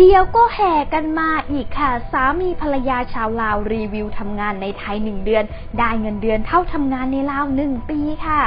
ດຽວກໍແຫ່ກັນມາອີກຄ່ະ ສາມີພັນລະຍາຊາວລາວ ຣີວິວທຳງານໃນໄທໜຶ່ງເດືອນ ໄດ້ເງິນເດືອນເທົ່າທຳງານໃນລາວໜຶ່ງປີຄ່ະ.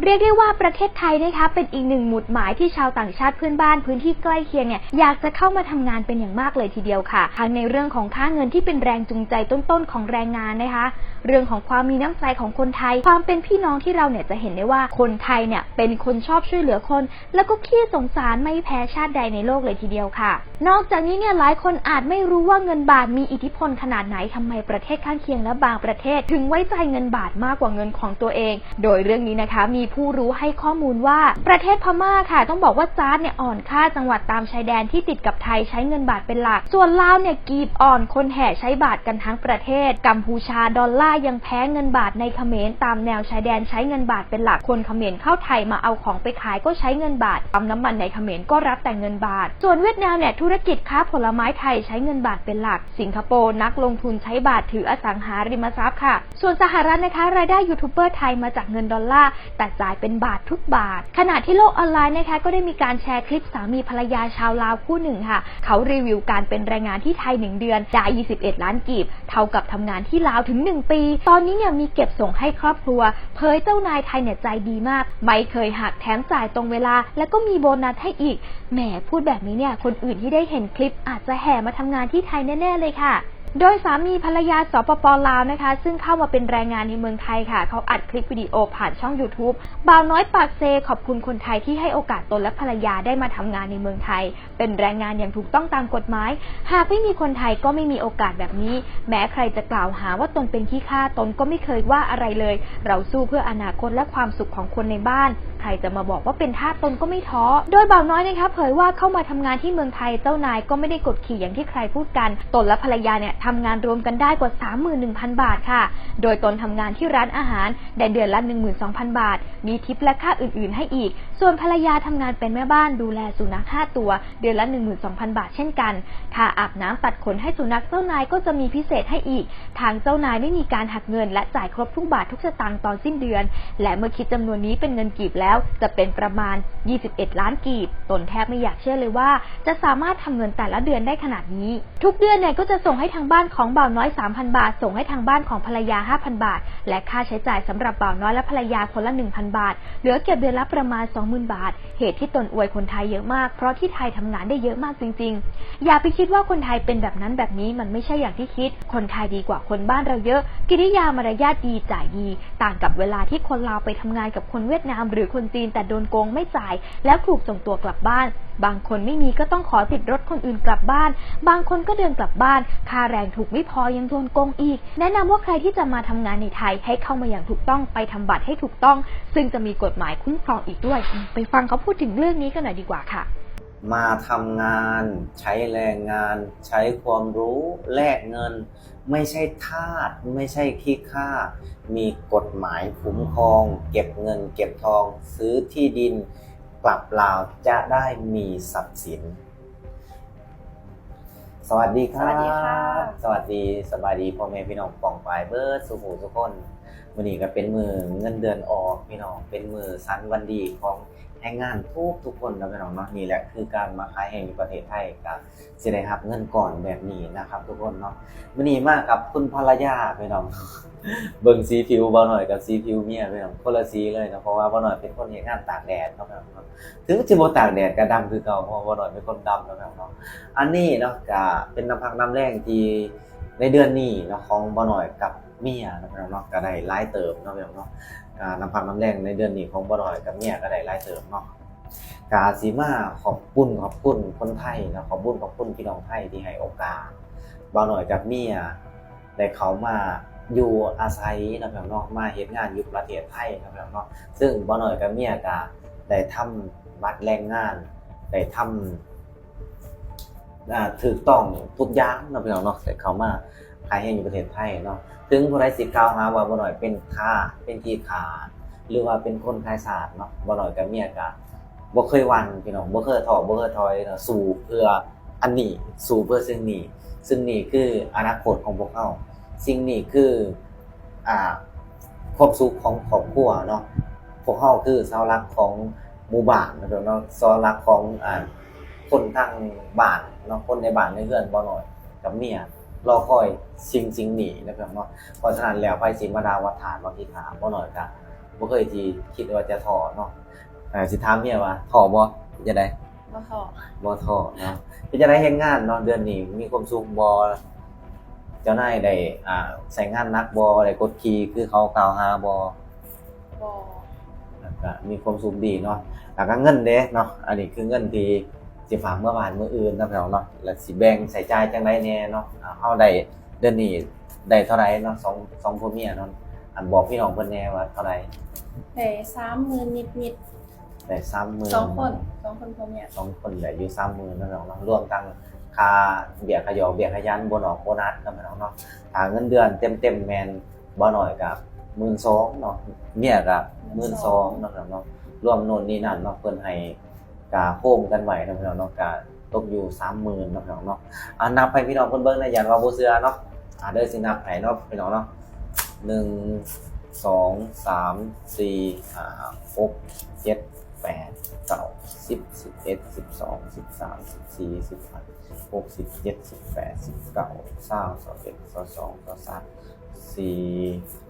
ເລີຍກໄດ້ວ່າປະເທດໄທນະຄະ ເປັນອີກໜຶ່ງໝູດໝາຍທີ່ຊາວຕ່າງຊາດເພື່ອນບ້ານພື້ນທີ່ໃກ້ຄຽງເນ່ຍ ຢາກຈະເຂົ້າມາທຳງານເປັນຢ່າງມາກເລີຍທີດຽວຄ່ະ ທັງໃນເລື່ອງຂອງຄ່າເງິນທີ່ເປັນແຮງຈູງໃຈຕົ້ນໆຂອງແຮງງານນະຄະ ເລື່ອງຂອງຄວາມມີນ້ຳໃຈຂອງຄົນໄທ ຄວາມເປັນພີ່ນ້ອງທີ່ເຮົາເນ່ຍຈະເຫັນໄດ້ວ່າ ຄົນໄທເນ່ຍເປັນຄົນຊອບຊ່ວຍເຫຼືອຄົນ ແລ້ວກໍຂີ້ສົງສານໄມ່ແພ້ຊາດໃດໃນໂລກເລີຍທີດຽວຄ່ະ. ນອກຈາກນີ້ເນ່ຍ ຫຼາຍຄົນອາດໄມ່ຮູ້ວ່າເງິນບາດມີອິດທິພົນຂະໜາດໃດ ທຳໄມປະເທດຂ້າງຄຽງ ແລະ ບາງປະເທດເຖິງໄວ້ໃຈເງິນບາດມາກກວ່າເງິນຂອງຕົວເອງ. ໂດຍເລື່ອງນີ້ນະຄະ ມີຜູ້ຮູ້ໃຫ້ຂໍ້ມູນວ່າ ປະເທດພະມ້າຄ່ະ ຕ້ອງບອກວ່າຈາດເນ່ຍອ່ອນຄ່າ ຈັງຫວັດຕາມຊາຍແດນທີ່ຕິດກັບໄທໃຊ້ເງິນບາດເປັນຫຼັກ ສ່ວນລາວເນ່ຍກີບອ່ອນ ຄົນແຫ່ໃຊ້ບາດກັນທັງປະເທດ ກຳພູຊາດອນລາຍັງແພງເງິນບາດ ໃນຂະເໝນຕາມແນວຊາຍແດນໃຊ້ເງິນບາດເປັນຫຼັກ ຄົນຂະເໝນເຂົ້າໄທມາເອົາຂອງໄປຂາຍກໍໃຊ້ເງິນບາດ ປ້ຳນ້ຳມັນໃນຂະເໝນກໍຮັບແຕ່ເງິນບາດ ສ່ວນຫວຽດນາມເນ່ຍ ທຸລະກິດຄ້າຜົນລະໄມ້ໄທໃຊ້ເງິນບາດເປັນຫຼັກ ສິງກະໂປ ນັກລົງທຶນໃຊ້ບາດຖືອະສັງຫາລິມະຊັບຄ່ະ. ສ່ວນສະຫະລັດນະຄະ ລາຍໄດ້ຢູທູບເບີໄທມາຈາກເງິນດອນລາ ແຕ່ຈ່າຍເປັນບາດທຸກບາດ. ຂະນະທີ່ໂລກອອນລາຍນະຄະ ກໍໄດ້ມີການແຊຄລິບສາມີພັນລະຍາຊາວລາວຄູ່ໜຶ່ງຄ່ະ ເຂົາຣີວິວການເປັນແຮງງານທີ່ໄທໜຶ່ງເດືອນ ໄດ້ຊາວເອັດລ້ານກີບ ເທົ່າກັບທຳງານທີ່ລາວເຖິງໜຶ່ງປີ ຕອນນີ້ເນ່ຍມີເກັບສົ່ງໃຫ້ຄອບຄົວ ເຜີຍເຈົ້ານາຍໄທເນ່ຍໃຈດີມາກ ໄມ່ເຄີຍຫັກ ແຖມຈ່າຍຕົງເວລາ ແລະ ກໍມີໂບນັດໃຫ້ອີກ. ແໝ ພູດແບບນີ້ເນ່ຍ ຄົນອື່ນທີ່ໄດ້ເຫັນຄລິບອາດຈະແຫ່ມາທຳງານທີ່ໄທແນ່ໆເລີຍຄ່ະ. ໂດຍສາມີພັນລະຍາ ສປປ ລາວ ນະຄະ ຊຶ່ງເຂົ້າມາເປັນແຮງງານໃນເມືອງໄທຄ່ະ ເຂົາອັດຄລິບວິດີໂອຜ່ານຊ່ອງຢູທູບ ບ່າວນ້ອຍປາກເຊ ຂອບຄຸນຄົນໄທທີ່ໃຫ້ໂອກາດຕົນ ແລະ ພັນລະຍາໄດ້ມາທຳງານໃນເມືອງໄທ ເປັນແຮງງານຢ່າງຖືກຕ້ອງຕາມກົດໝາຍ ຫາກໄມ່ມີຄົນໄທກໍໄມ່ມີໂອກາດແບບນີ້ ແມ້ໃຄຈະກ່າວຫາວ່າຕົນເປັນຂີ້ຂ້າ ຕົນກໍໄມ່ເຄີຍວ່າອະໄລເລີຍ ເຮົາສູ້ເພື່ອອະນາຄົດ ແລະ ຄວາມສຸກຂອງຄົນໃນບ້ານ ໃຄຈະມາບອກວ່າເປັນທາດ ຕົນກໍໄມ່ທໍ້. ໂດຍບ່າວນ້ອຍນະຄະ ເຜີຍວ່າເຂົ້າມາທຳງານທີ່ເມືອງໄທ ເຈົ້ານາຍກໍໄມ່ໄດ້ກົດຂີ່ຢ່າງທີ່ໃຄພູດກັນ ຕົນ ແລະ ພັນລະຍາເນ່ຍທຳງານລວມກັນໄດ້ກວ່າ ສາມໝື່ນໜຶ່ງພັນບາດຄ່ະ ໂດຍຕົນທຳງານທີ່ຮ້ານອາຫານ ໄດ້ເດືອນລະໜຶ່ງໝື່ນສອງພັນບາດ ມີທິບ ແລະ ຄ່າອື່ນໆໃຫ້ອີກ ສ່ວນພັນລະຍາທຳງານເປັນແມ່ບ້ານ ດູແລສຸນັກຫ້າຕົວ ເດືອນລະໜຶ່ງໝື່ນສອງພັນບາດເຊັ່ນກັນ. ຄ່າອາບນ້ຳຕັດຂົນໃຫ້ສຸນັກເຈົ້ານາຍກໍຈະມີພິເສດໃຫ້ອີກ ທາງເຈົ້ານາຍໄດ້ມີການຫັກເງິນ ແລະ ຈ່າຍຄົບທຸກບາດທຸກສະຕາງຕອນສິ້ນເດືອນ ແລະ ເມື່ອຄິດຈຳນວນນີ້ເປັນເງິນກີບແລ້ວ ຈະເປັນປະມານຊາວເອັດລ້ານກີບ ຕົນແທບໄມ່ຢາກເຊື່ອເລີຍວ່າ ຈະສາມາດທຳເງິນແຕ່ລະເດືອນໄດ້ຂະໜາດນີ້. ທຸກເດືອນເນ່ຍກໍຈະສົ່ງໃຫ້ທາງບ້ານຂອງບ່າວນ້ອຍສາມພັນບາດ ສົ່ງໃຫ້ທາງບ້ານຂອງພັນລະຍາຫ້າພັນບາດ ແລະ ຄ່າໃຊ້ຈ່າຍສຳລັບບ່າວນ້ອຍ ແລະ ພັນລະຍາຄົນລະໜຶ່ງພັນບາດ ເຫຼືອເກັບເດືອນລະປະມານສອງໝື່ນບາດ. ເຫດທີ່ຕົນອວຍຄົນໄທເຍອະມາກ ເພາະທີ່ໄທທຳງານໄດ້ເຍອະມາກຈິງໆ. ຢ່າໄປຄິດວ່າຄົນໄທເປັນແບບນັ້ນແບບນີ້ ມັນໄມ່ໃຊ່ຢ່າງທີ່ຄິດ ຄົນໄທດີກວ່າຄົນບ້ານເຮົາເຍອະ ກິລິຍາມາລະຍາດດີ ຈ່າຍດີ ຕ່າງກັບເວລາທີ່ຄົນລາວໄປທຳງານກັບຄົນຫວຽດນາມ ຫຼື ຄົນຈີນ ແຕ່ໂດນໂກງໄມ່ຈ່າຍ ແລ້ວຖືກສົ່ງຕົວກັບບ້ານ ບາງຄົນໄມ່ມີກໍຕ້ອງຂໍຕິດລົດຄົນອື່ນກັບບ້ານ ບາງຄົນກໍເດີນກັບບ້ານ ຄ່າແຮງຖືກໄມ່ພໍຍັງໂດນໂກງອີກ. ແນະນຳວ່າໃຄທີ່ຈະມາທຳງານໃນໄທ ໃຫ້ເຂົ້າມາຢ່າງຖືກຕ້ອງ ໄປທຳບັດໃຫ້ຖືກຕ້ອງ ຊຶ່ງຈະມີກົດໝາຍຄຸ້ມຄອງອີກດ້ວຍ. ໄປຟັງເຂົາພູດເຖິງເລື່ອງນີ້ກັນໜ່ອຍດີກວ່າຄ່ະ. ມາທຳງານ ໃຊ້ແຮງງານ ໃຊ້ຄວາມຮູ້ ແລກເງິນ ໄມ່ໃຊ່ທາດ ໄມ່ໃຊ່ຂີ້ຂ້າ ມີກົດໝາຍຄຸ້ມຄອງ ເກັບເງິນເກັບທອງ ຊື້ທີ່ດິນ ກັບລາວຈະໄດ້ມີຊັບສິນ. ສະຫວັດດີຄັບ ສະຫວັດດີ ສະບາຍດີພໍ່ແມ່ພີ່ນ້ອງປ້ອງປາຍເບິດສູ່ຜູ້ສູ່ຄົນ. ມື້ນີ້ກໍເປັນມື້ເງິນເດືອນອອກພີ່ນ້ອງ ເປັນມື້ສັນວັນດີຂອງແຮງງານທຸກໆຄົນເນາະພີ່ນ້ອງເນາະ. ນີ້ແຫຼະຄືການມາຂາຍແຮງຢູ່ປະເທດໄທ ກໍຊິໄດ້ຮັບເງິນກ້ອນແບບນີ້ນະຄັບທຸກຄົນເນາະ. ມື້ນີ້ມາກັບຄຸນພັນລະຍາພີ່ນ້ອງ ເບິ່ງສີຜິວບ່າວນ້ອຍກັບສີຜິວເມຍພີ່ນ້ອງ ຄົນລະສີເລີຍເນາະ ເພາະວ່າບ່າວນ້ອຍເປັນຄົນເຮັດງານຕາກແດດເນາະພີ່ນ້ອງເນາະ. ເຖິງຊິບໍ່ຕາກແດດກໍດຳຄືເກົ່າ ເພາະວ່າບ່າວນ້ອຍເປັນຄົນດຳເນາະພີ່ນ້ອງເນາະ. ອັນນີ້ເນາະ ກະເປັນນ້ຳພັກນ້ຳແຮງທີ່ໃນເດືອນນີ້ເນາະ ຂອງບ່າວນ້ອຍກັບເມຍເນາະພີ່ນ້ອງເນາະ ກະໄດ້ຫຼາຍເຕີບເນາະພີ່ນ້ອງເນາະ. ກະນ້ຳພັກນ້ຳແຮງໃນເດືອນນີ້ຂອງບ່າວນ້ອຍກັບເມຍກະໄດ້ຫຼາຍເຕີບເນາະ. ກະຊິມາຂອບບຸນຂອບຄຸນຄົນໄທເນາະ ຂອບບຸນຂອບຄຸນພີ່ນ້ອງໄທທີ່ໃຫ້ໂອກາດບ່າວນ້ອຍກັບເມຍ ໄດ້ເຂົ້າມາຢູ່ອາໄສເນາະພີ່ນ້ອງເນາະ ມາເຮັດງານຢູ່ປະເທດໄທເນາະພີ່ນ້ອງເນາະ. ຊຶ່ງບ່າວນ້ອຍກັບເມຍກະໄດ້ທຳບັດແຮງງານ ໄດ້ທຳ ອາ ຖືກຕ້ອງທຸກຢ່າງເນາະພີ່ນ້ອງເນາະ ໄດ້ເຂົ້າມາຂາຍແຮງຢູ່ປະເທດໄທເນາະ. ເຖິງຜູ້ໃດຊິກ່າວຫາວ່າບ່າວນ້ອຍເປັນຄ້າ ເປັນຂີ້ຂ້າ ຫຼືວ່າເປັນຄົນຂາຍຊາດເນາະ ບ່າວນ້ອຍກັບເມຍກະບໍ່ເຄີຍຫວັ່ນພີ່ນ້ອງ ບໍ່ເຄີຍທໍ້ ບໍ່ເຄີຍຖອຍເນາະ ສູ້ເພື່ອ ອັນນີ້ ສູ້ເພື່ອສິ່ງນີ້ ຊຶ່ງນີ້ຄືອະນາຄົດຂອງພວກເຮົາ ສິ່ງນີ້ຄື ອ່າ ຄວາມສຸກຂອງຄອບຄົວເນາະ. ພວກເຮົາຄືເສົາຫຼັກຂອງ ໝູ່ບ້ານເນາະ ເປັນເນາະ ເສາຫຼັກຂອງ ອ່າ ຄົນທາງບ້ານເນາະ ຄົນໃນບ້ານໃນເຮືອນບໍ່ໜ້ອຍກັບເມຍ ລໍຄອຍສິ່ງສິ່ງນີ້ເນາະ ເປັນເນາະ. ເພາະສະນັ້ນແລ້ວ ໃຜຊິມາດ່າວ່າທາດວ່າຂີ້ຂ້າ ບໍ່ໜ້ອຍກະບໍ່ເຄີຍທີ່ຄິດວ່າຈະທໍ້ເນາະ. ເອີ ຊິຖາມເມຍວ່າທໍ້ບໍ່ ເປັນຈັ່ງໃດ? ບໍ່ທໍ້ ບໍ່ທໍ້ເນາະ. ເປັນຈັ່ງໃດເຮັດງານເນາະ ເດືອນນີ້ມີຄວາມສຸກບໍ່? ເຈົ້ານາຍໄດ້ ອ່າ ໃຊ້ງານໜັກບໍ່? ໄດ້ກົດຂີ່ຄືເຂົາກ່າວຫາບໍ່? ບໍ່ ແລ້ວກະມີຄວາມສຸກດີເນາະ. ແລ້ວກະເງິນເດ້ເນາະ ອັນນີ້ຄືເງິນທີ່ຊິຝາກເມືອບ້ານມື້ອື່ນເນາະ ພີ່ນ້ອງເນາະ. ແລ້ວຊິແບ່ງໃຊ້ຈ່າຍຈັ່ງໃດແດ່ເນາະ? ອ່າ ເຮົາໄດ້ ເດືອນນີ້ໄດ້ເທົ່າໃດເນາະ? ສອງ ສອງຜົວເມຍເນາະ ອັນ ບອກພີ່ນ້ອງເພິ່ນແດ່ວ່າເທົ່າໃດ? ໄດ້ສາມໝື່ນນິດໆ ໄດ້ສາມໝື່ນ ສອງຄົນ ສອງຄົນຜົວເມຍ ສອງຄົນໄດ້ຢູ່ສາມໝື່ນເນາະ ພີ່ນ້ອງເນາະ. ລວມທັງຄ່າເບ້ຍຄ່າຢອກ ເບ້ຍຂະຫຍັນ ໂບນອກໂບນັດເນາະ ພີ່ນ້ອງເນາະ. ຖ້າເງິນເດືອນເຕັມໆແມ່ນບໍ່ໜ້ອຍກະໝື່ນສອງເນາະ ເມຍກະໝື່ນສອງເນາະ ພີ່ນ້ອງເນາະ. ລວມໂນ່ນນີ້ນັ້ນເນາະ ເພິ່ນໃຫ້ ກະໂຮມກັນໄວ້ເນາະ ພີ່ນ້ອງເນາະ ກະຕົກຢູ່ສາມໝື່ນເນາະ ພີ່ນ້ອງເນາະ. ອ່າ ນັບໃຫ້ພີ່ນ້ອງເພິ່ນເບິ່ງແດ່ ຢ້ານວ່າບໍ່ເຊື່ອເນາະ. ອ່າ ເດີ ຊິນັບໃຫ້ເນາະ ພີ່ນ້ອງເນາະ ໜຶ່ງ ສອງ ສາມ ສີ່ ຫ້າ ຫົກ ເຈັດ ແປດ ເກົ້າ ສິບ ສິບເອັດ ສິບສອງ ສິບສາມ ສິບສີ່ ສິບຫ້າ ສິບຫົກ ສິບເຈັດ ສິບແປດ ສິບເກົ້າ ຊາວ ຊາວເອັດ ຊາວສອງ ຊາວສາມ ສີ່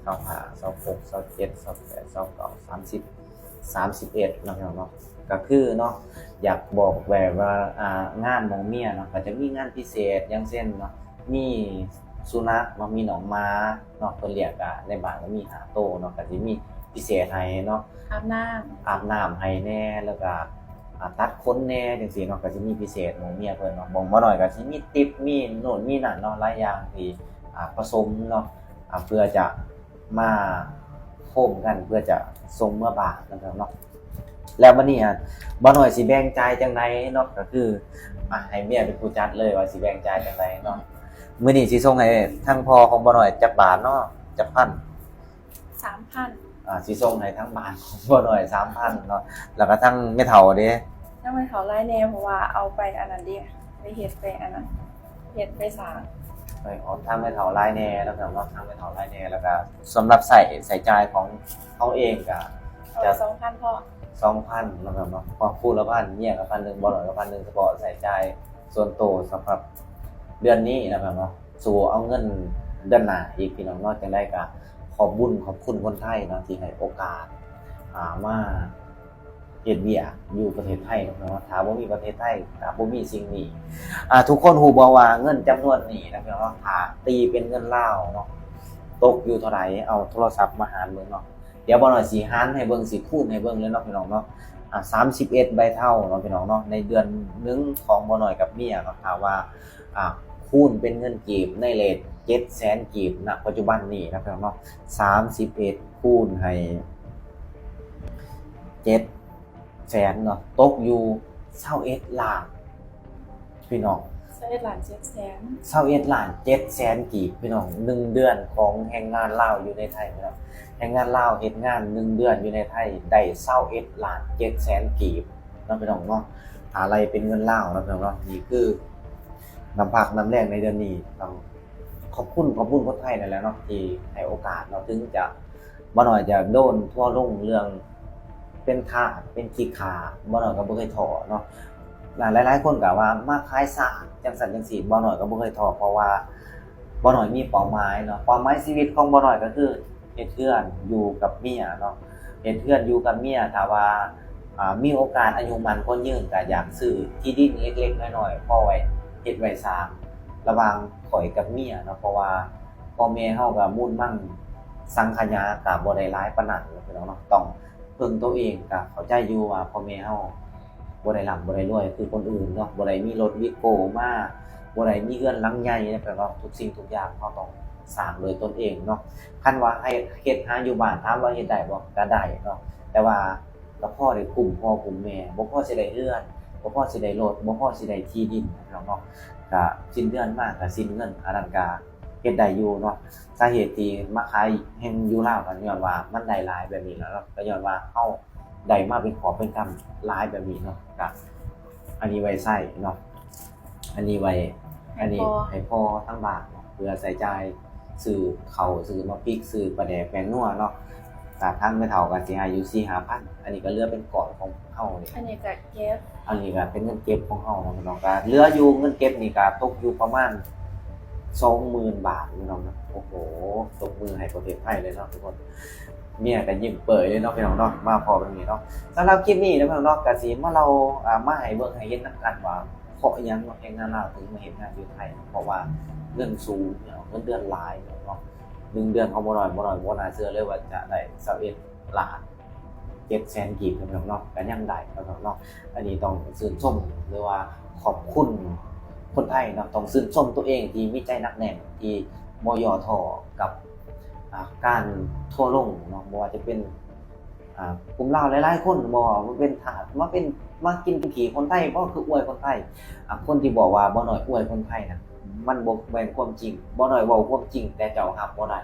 ຊາວຫ້າ ຊາວຫົກ ຊາວເຈັດ ຊາວແປດ ຊາວເກົ້າ ສາມສິບ ສາມສິບເອັດເນາະ ພີ່ນ້ອງເນາະ. ກະຄືເນາະ ຢາກບອກແບບວ່າ ອ່າ ງານຂອງເມຍເນາະ ກະຈະມີງານພິເສດ ຢ່າງເຊັ່ນເນາະ ມີສຸນັກເນາະ ມີໜອງໝາເນາະ ເພິ່ນລ້ຽງ ກະໃນບ້ານກະມີຫ້າໂຕເນາະ ກະຊິມີພິເສດໃຫ້ເນາະ ອາບນ້ຳ ອາບນ້ຳໃຫ້ແດ່ ແລ້ວກະ ອ່າ ຕັດຂົນແດ່ຈັ່ງຊີ້ເນາະ ກະຊິມີພິເສດຂອງເມຍເພິ່ນເນາະ. ບໍ່ ບໍ່ໜ້ອຍກະຊິມີຕິບ ມີໂນ່ນມີນັ້ນເນາະ ຫຼາຍຢ່າງທີ່ ອ່າ ປະສົມເນາະ ອ່າ ເພື່ອຈະ ມາໂຮມກັນເພື່ອຈະສົ່ງເມືອບ້ານນຳກັນເນາະ. ແລ້ວບັດນີ້ ອ່າ ບ່າວນ້ອຍຊິແບ່ງຈ່າຍຈັ່ງໃດເນາະ ກະຄື ອ່າ ໃຫ້ເມຍເປັນຜູ້ຈັດເລີຍວ່າຊິແບ່ງຈ່າຍຈັ່ງໃດເນາະ. ມື້ນີ້ຊິສົ່ງໃຫ້ທາງພໍ່ຂອງບ່າວນ້ອຍຈັກບາດເນາະ ຈັກພັນ? ສາມພັນ. ອ່າ ຊິສົ່ງໃຫ້ທາງບ້ານຂອງບ່າວນ້ອຍສາມພັນເນາະ ແລ້ວກະທາງແມ່ເຖົ້າເດ? ທາງແມ່ເຖົ້າຫຼາຍແດ່ ເພາະວ່າເອົາໄປອັນນັ້ນເດ ໄປເຮັດ ໄປອັນນັ້ນ ເຮັດໄປສ້າງ ໄປອອກທາງແມ່ເຖົ້າຫຼາຍແດ່ເນາະ ທາງແມ່ເຖົ້າຫຼາຍແດ່ ແລ້ວກະສຳລັບໃຊ້ ໃຊ້ຈ່າຍຂອງເຮົາເອງກະຈະສອງພັນພໍ ສອງພັນເນາະ ຄອບຄົວລະພັນ ເມຍກະພັນໜຶ່ງ ບ່າວນ້ອຍກະພັນໜຶ່ງ ສະເພາະໃຊ້ຈ່າຍສ່ວນໂຕສຳລັບເດືອນນີ້ເນາະ ສູ່ເອົາເງິນເດືອນໜ້າອີກ ພີ່ນ້ອງເນາະ. ຈັ່ງໃດກະຂອບບຸນຂອບຄຸນຄົນໄທເນາະ ທີ່ໃຫ້ໂອກາດ ອ່າ ມາ ເຮັດວຽກຢູ່ປະເທດໄທເນາະ ເພາະວ່າຖ້າບໍ່ມີປະເທດໄທກະບໍ່ມີສິ່ງນີ້. ອ່າ ທຸກຄົນຮູ້ບໍ່ວ່າເງິນຈຳນວນນີ້ນະ ພີ່ນ້ອງເນາະ ຖ້າຕີເປັນເງິນລາວເນາະ ຕົກຢູ່ເທົ່າໃດ? ເອົາໂທລະສັບມາຫານເບິ່ງເນາະ. ດຽວບ່າວນ້ອຍຊິຫານໃຫ້ເບິ່ງ ຊິຄູນໃຫ້ເບິ່ງເລີຍເນາະ ພີ່ນ້ອງເນາະ. ອ່າ ສາມສິບເອັດໃບເທົາເນາະ ພີ່ນ້ອງເນາະ ໃນເດືອນໜຶ່ງຂອງບ່າວນ້ອຍກັບເມຍເນາະ ຖ້າວ່າ ອ່າ ຄູນເປັນເງິນກີບໃນເຣດເຈັດແສນກີບ ນະ ປັດຈຸບັນນີ້ນະ ພີ່ນ້ອງເນາະ ສາມສິບເອັດ ຄູນໃຫ້ເຈັດແສນເນາະ ຕົກຢູ່ຊາວເອັດລ້ານ ພີ່ນ້ອງ ຊາວເອັດລ້ານເຈັດແສນ ຊາວເອັດລ້ານເຈັດແສນກີບ ພີ່ນ້ອງ. ໜຶ່ງເດືອນຂອງແຮງງານລາວຢູ່ໃນໄທ ພີ່ນ້ອງ ແຮງງານລາວເຮັດງານໜຶ່ງເດືອນຢູ່ໃນໄທໄດ້ຊາວເອັດລ້ານເຈັດແສນກີບເນາະ ພີ່ນ້ອງເນາະ. ຖ້າໄລ່ເປັນເງິນລາວເນາະ ພີ່ນ້ອງເນາະ ນີ້ຄື ນ້ຳພັກນ້ຳແຮງໃນເດືອນນີ້ ຕ້ອງຂອບຄຸນ ຂອບຄຸນຄົນໄທນັ້ນແຫຼະເນາະ ທີ່ໃຫ້ໂອກາດເນາະ. ເຖິງຈະ ບ່າວນ້ອຍຈະໂດນທົວລົງເລື່ອງເປັນທາດ ເປັນຂີ້ຂ້າ ບ່າວນ້ອຍກະບໍ່ເຄີຍທໍ້ເນາະ. ຫຼາຍໆຄົນກະວ່າມາຂາຍຊາດ ຈັ່ງຊັ້ນຈັ່ງຊີ້ ບ່າວນ້ອຍກະບໍ່ເຄີຍທໍ້ ເພາະວ່າບ່າວນ້ອຍມີເປົ້າໝາຍເນາະ. ເປົ້າໝາຍຊີວິດຂອງບ່າວນ້ອຍກະຄື ເຮັດເຮືອນຢູ່ກັບເມຍເນາະ ເຮັດເຮືອນຢູ່ກັບເມຍ. ຖ້າວ່າ ອ່າ ມີໂອກາດອາຍຸໝັ້ນຂວັນຍືນ ກະຢາກຊື້ທີ່ດິນເລັກໆນ້ອຍໆ ພໍໄວ້ເຮັດໄວ້ສ້າງລະຫວ່າງຂ້ອຍກັບເມຍເນາະ ເພາະວ່າພໍ່ແມ່ເຮົາກະມູນມັງສັງຂະຍາກະບໍ່ໄດ້ຫຼາຍປານນັ້ນເນາະ ພີ່ນ້ອງເນາະ. ຕ້ອງເພິ່ງໂຕເອງ ກະເຂົ້າໃຈຢູ່ວ່າພໍ່ແມ່ເຮົາບໍ່ໄດ້ລ່ຳບໍ່ໄດ້ລວຍຄືຄົນອື່ນເນາະ ບໍ່ໄດ້ມີລົດວີໂກ້ມາ ບໍ່ໄດ້ມີເຮືອນຫຼັງໃຫຍ່ເນາະ ພີ່ນ້ອງເນາະ. ທຸກສິ່ງທຸກຢ່າງເຮົາຕ້ອງ ສ້າງໂດຍຕົນເອງເນາະ. ຄັນວ່າໃຫ້ເຮັດຫາຢູ່ບ້ານ ຖາມວ່າເຮັດໄດ້ບໍ່? ກະໄດ້ເນາະ ແຕ່ວ່າກະພໍໄດ້ກຸ້ມພໍ່ກຸ້ມແມ່ ບໍ່ພໍຊິໄດ້ເຮືອນ ບໍ່ພໍຊິໄດ້ລົດ ບໍ່ພໍຊິໄດ້ທີ່ດິນເນາະ ພີ່ນ້ອງເນາະ. ກະສິ້ນເດືອນມາກະສິ້ນເງິນ ອັນນັ້ນກະເຮັດໄດ້ຢູ່ເນາະ. ສາເຫດທີ່ມາຂາຍແຮງຢູ່ລາວ ກະຍ້ອນວ່າມັນໄດ້ຫຼາຍແບບນີ້ແຫຼະເນາະ ກະຍ້ອນວ່າເຮົາ ໄດ້ມາເປັນກອບເປັນກຳຫຼາຍແບບນີ້ເນາະ. ກະອັນນີ້ໄວ້ໃຊ້ເນາະ ອັນນີ້ໄວ້ ອັນນີ້ໃຫ້ພໍ່ ໃຫ້ພໍ່ທາງບ້ານເນາະ ເພື່ອໃຊ້ຈ່າຍຊື້ເຂົ້າ ຊື້ໝາກພິກ ຊື້ປາແດກແປ້ງນົວເນາະ. ກ ກະທາງແມ່ເຖົ້າກະຊິໃຫ້ຢູ່ສີ່ຫ້າພັນ ອັນນີ້ກະເຫຼືອເປັນກ້ອນຂອງເຮົານີ້ ອັນນີ້ກະເກັບ ອັນນີ້ກະເປັນເງິນເກັບຂອງເຮົາເນາະ ເນາະ ກະເຫຼືອຢູ່ເງິນເກັບນີ້ກະຕົກຢູ່ປະມານສອງໝື່ນບາດເນາະ ໂອ້ໂຫ ຕົບມືໃຫ້ປະເທດໄທເລີຍເນາະທຸກຄົນ ເມຍກະຍິ້ມເປີຍເລີຍເນາະ ພີ່ນ້ອງເນາະ ມາພໍ້ກັນນີ້ເນາະ ສຳລັບຄລິບນີ້ເນາະ ພີ່ນ້ອງເນາະ ກະຊິມາເລົ່າ ອ່າ ມາໃຫ້ເບິ່ງໃຫ້ເຫັນນຳກັນວ່າ ເພາະຫຍັງເນາະ ແຮງງານລາວເຖິງມາເຮັດງານຢູ່ໄທ ເພາະວ່າເງິນສູງເນາະ ເງິນເດືອນຫຼາຍເນາະ ໜຶ່ງເດືອນຂອງບໍ່ໜ້ອຍ ບໍ່ໜ້ອຍ ບໍ່ໜ້າເຊື່ອເລີຍວ່າຈະໄດ້ຊາວເອັດລ້ານເຈັດແສນກີບເນາະ ກະຍັງໄດ້ເນາະ ອັນນີ້ຕ້ອງຊື່ນຊົມ ຫຼືວ່າຂອບຄຸນຄົນໄທເນາະ ຕ້ອງຊື່ນຊົມຕົວເອງທີ່ມີໃຈໜັກແໜ້ນ ທີ່ບໍ່ຫຍໍ້ທໍ້ກັບ ອ່າ ການທົວລົງເນາະ ບໍ່ວ່າຈະເປັນ ອ່າ ກຸ່ມລາວຫຼາຍໆຄົນ ບໍ່ວ່າມາເປັນທາດ ມາເປັນ ມາກິນຂີ້ຄົນໄທບໍ່ ຄືອວຍຄົນໄທ ອ່າ ຄົນທີ່ບອກວ່າບໍ່ໜ້ອຍອວຍຄົນໄທນະ ມັນບໍ່ແມ່ນຄວາມຈິງ ບໍ່ໜ້ອຍເວົ້າຄວາມຈິງ ແຕ່ເຈົ້າຮັບບໍ່ໄດ້.